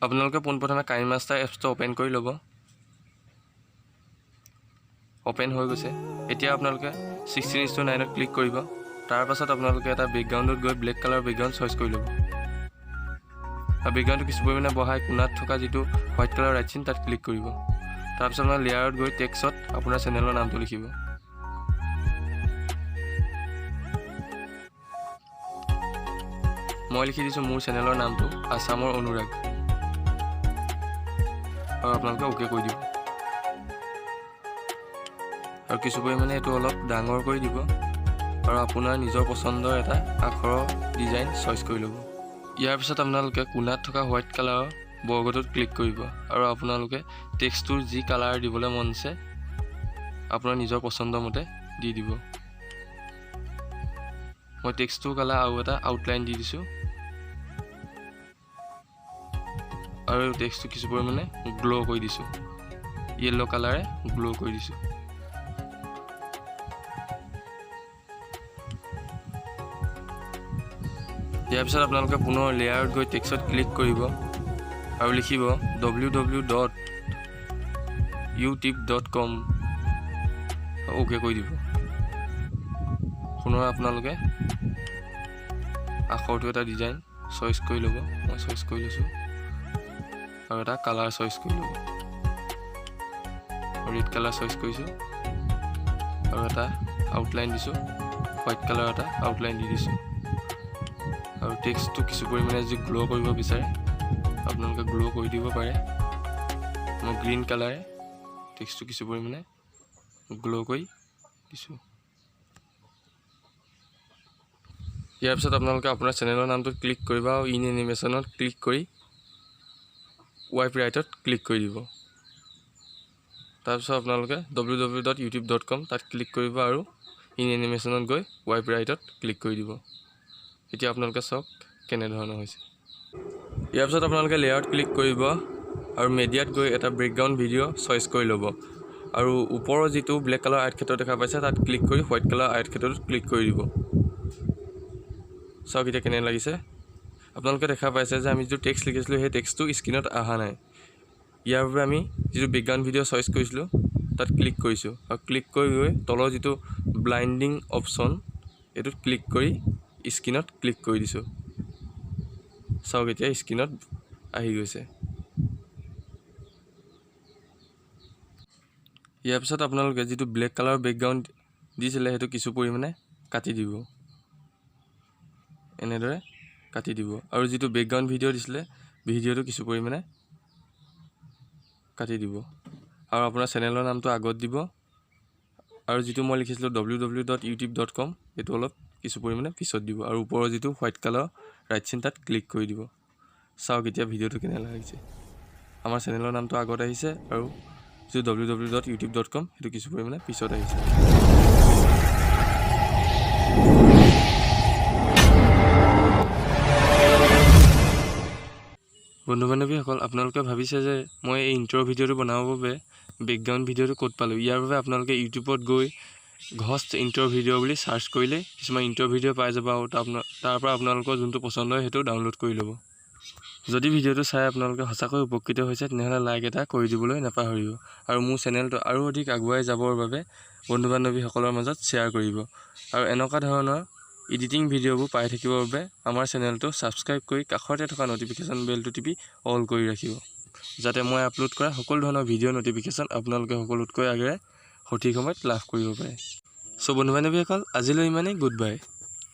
আপোনালোকে পোনপ্ৰথমে কাইনমাষ্টাৰ এপছটো অ'পেন কৰি ল'ব। অ'পেন হৈ গৈছে। এতিয়া আপোনালোকে 16:9ত ক্লিক কৰিব। তাৰপাছত আপোনালোকে এটা বেকগ্ৰাউণ্ডত গৈ ব্লেক কালাৰ বেকগ্ৰাউণ্ড চইচ কৰি ল'ব আৰু বেকগ্ৰাউণ্ডটো কিছু পৰিমাণে বঢ়াই কোণাত থকা যিটো হোৱাইট কালাৰ ৰাইট চিন তাত ক্লিক কৰিব। তাৰপিছত আপোনাৰ লেয়াৰত গৈ টেক্সত আপোনাৰ চেনেলৰ নামটো লিখিব। মই লিখি দিছোঁ মোৰ চেনেলৰ নামটো আছামৰ অনুৰাগ আৰু আপোনালোকে অ'কে কৰি দিব আৰু কিছু পৰিমাণে এইটো অলপ ডাঙৰ কৰি দিব আৰু আপোনাৰ নিজৰ পচন্দৰ এটা আখৰৰ ডিজাইন চইচ কৰি ল'ব। ইয়াৰ পিছত আপোনালোকে কোণাত থকা হোৱাইট কালাৰৰ বৰ্গটোত ক্লিক কৰিব আৰু আপোনালোকে টেক্সটোৰ যি কালাৰ দিবলৈ মন আছে আপোনাৰ নিজৰ পচন্দৰ মতে দি দিব। মই টেক্সটোৰ কালাৰ আৰু এটা আউটলাইন দি দিছোঁ আৰু টেক্সটো কিছু পৰিমাণে গ্ল' কৰি দিছোঁ, য়েল্ল' কালাৰে গ্ল' কৰি দিছোঁ। ইয়াৰ পিছত আপোনালোকে পুনৰ লেয়াৰত গৈ টেক্সত ক্লিক কৰিব আৰু লিখিব www.youtube.com, okay কৰি দিব। পুনৰ আপোনালোকে আখৰটো এটা ডিজাইন চইচ কৰি ল'ব। মই চইচ কৰি লৈছোঁ আৰু এটা কালাৰ চইচ কৰি ল'ব। ৰেড কালাৰ চইচ কৰিছোঁ আৰু এটা আউটলাইন দিছোঁ, হোৱাইট কালাৰ এটা আউটলাইন দি দিছোঁ আৰু টেক্সটটো কিছু পৰিমাণে যদি গ্ল' কৰিব বিচাৰে আপোনালোকে গ্ল' কৰি দিব পাৰে। মই গ্ৰীণ কালাৰে টেক্সটটো কিছু পৰিমাণে গ্ল' কৰি দিছোঁ। ইয়াৰ পিছত আপোনালোকে আপোনাৰ চেনেলৰ নামটোত ক্লিক কৰিব আৰু ইন এনিমেশ্যনত ক্লিক কৰি ৱাইপ ৰাইটত ক্লিক কৰি দিব। তাৰপিছত আপোনালোকে www.youtube.com তাত ক্লিক কৰিব আৰু ইন এনিমেশ্যনত গৈ ৱাইপ ৰাইটত ক্লিক কৰি দিব। এতিয়া আপোনালোকে চাওক কেনেধৰণৰ হৈছে। ইয়াৰ পিছত আপোনালোকে লেয়াৰত ক্লিক কৰিব আৰু মেডিয়াত গৈ এটা বেকগ্ৰাউণ্ড ভিডিঅ' চইচ কৰি ল'ব আৰু ওপৰৰ যিটো ব্লেক কালাৰ আয়তক্ষেত্ৰ দেখা পাইছে তাত ক্লিক কৰি হোৱাইট কালাৰ আয়তক্ষেত্ৰটোত ক্লিক কৰি দিব। চাওক এতিয়া কেনে লাগিছে। আপোনালোকে দেখা পাইছে যে আমি যিটো টেক্সট লিখিছিলোঁ সেই টেক্সটটো স্ক্ৰীণত অহা নাই। ইয়াৰ বাবে আমি যিটো বেকগ্ৰাউণ্ড ভিডিঅ' চইচ কৰিছিলোঁ তাত ক্লিক কৰিছোঁ আৰু ক্লিক কৰি গৈ তলৰ যিটো ব্লাইণ্ডিং অপশ্যন এইটোত ক্লিক কৰি স্ক্ৰীণত ক্লিক কৰি দিছোঁ। চাওক এতিয়া স্ক্ৰীণত আহি গৈছে। ইয়াৰ পিছত আপোনালোকে যিটো ব্লেক কালাৰৰ বেকগ্ৰাউণ্ড দিছিলে সেইটো কিছু পৰিমাণে কাটি দিব, এনেদৰে কাটি দিব আৰু যিটো বেকগ্ৰাউণ্ড ভিডিঅ' দিছিলে ভিডিঅ'টো কিছু পৰিমাণে কাটি দিব আৰু আপোনাৰ চেনেলৰ নামটো আগত দিব আৰু যিটো মই লিখিছিলোঁ www.youtube.com এইটো অলপ কিছু পৰিমাণে পিছত দিব আৰু ওপৰৰ যিটো হোৱাইট কালাৰ ৰাইট চিন তাত ক্লিক কৰি দিব। চাওক এতিয়া ভিডিঅ'টো কেনে লাগিছে। আমাৰ চেনেলৰ নামটো আগত আহিছে আৰু যিটো www.youtube.com সেইটো কিছু পৰিমাণে পিছত আহিছে। বন্ধু বান্ধৱীসকল, আপোনালোকে ভাবিছে যে মই এই ইণ্ট্ৰ' ভিডিঅ'টো বনাবৰ বাবে বেকগ্ৰাউণ্ড ভিডিঅ'টো ক'ত পালোঁ। ইয়াৰ বাবে আপোনালোকে ইউটিউবত গৈ ঘষ্ট ইণ্ট্ৰ' ভিডিঅ' বুলি চাৰ্চ কৰিলে কিছুমান ইণ্ট্ৰ' ভিডিঅ' পাই যাব আৰু তাৰ পৰা আপোনালোকৰ যোনটো পচন্দ হয় সেইটো ডাউনলোড কৰি ল'ব। যদি ভিডিঅ'টো চাই আপোনালোকে সঁচাকৈ উপকৃত হৈছে তেনেহ'লে লাইক এটা কৰি দিবলৈ নাপাহৰিব আৰু মোৰ চেনেলটো আৰু অধিক আগুৱাই যাবৰ বাবে বন্ধু বান্ধৱীসকলৰ মাজত শ্বেয়াৰ কৰিব আৰু এনেকুৱা ধৰণৰ এডিটিং ভিডিঅ'বোৰ পাই থাকিবৰ বাবে আমাৰ চেনেলটো ছাবস্ক্ৰাইব কৰি কাষতে থকা ন'টিফিকেশ্যন বেলটো টিপি অল কৰি ৰাখিব, যাতে মই আপলোড কৰা সকলো ধৰণৰ ভিডিঅ' ন'টিফিকেশ্যন আপোনালোকে সকলোতকৈ আগেয়ে সঠিক সময়ত লাভ কৰিব পাৰে। চ' বন্ধু বান্ধৱীসকল, আজিলৈ ইমানেই। Good bye.